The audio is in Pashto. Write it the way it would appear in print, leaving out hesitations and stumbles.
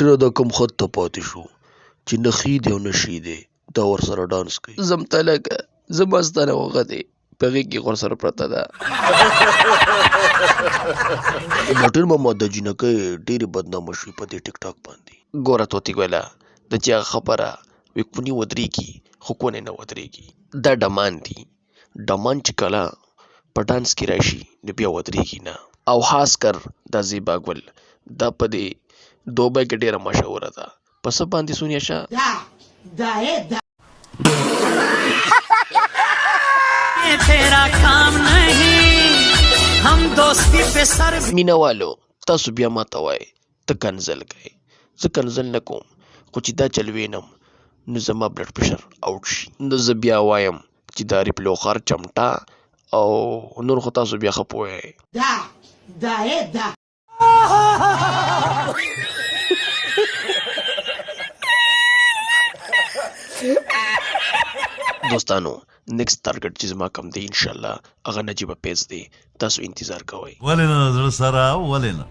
ماټره دا کوم خط ته پاتې شو چې نه ښي دی او نه شي دی، دا ورسره ډانس کوي. زمتلکه زما ستا نه خوښه دی، په غېږ کې ورسره پرته ده. ماټر ماما دا جینکۍ ډېرې بدنامه شوې په دې ټیک ټاک باندې. ګوره طوطي ګله، د چا خبره وي کوني ودرېږي خو کونې نه ودرېږي. دا ډمان دي، ډمان چې کله په ډانس کې راشي نو بیا ودرېږي نه. او خاص کر دا زیبا ګل، دا په دې دوبۍ کې ډېره مشهوره ده. په څه باندې سونیا شاه؟ مینه والو تاسو بیا ماته وایئ ته کنځل کوې، زه کنځل نه کوم، خو چې دا چل وینم نو زما بلډ پریشر اوټ شي. نو زه بیا وایم چې د عارف لوخر چمټه او نور خو تاسو بیا ښه پوه یئ. دوستانو نیکسټ ټارګټ چې زما کوم دی انشاءالله هغه نجیبه پیز دی، تاسو انتظار کوئ. ولې نه زړه سره، ولې نه؟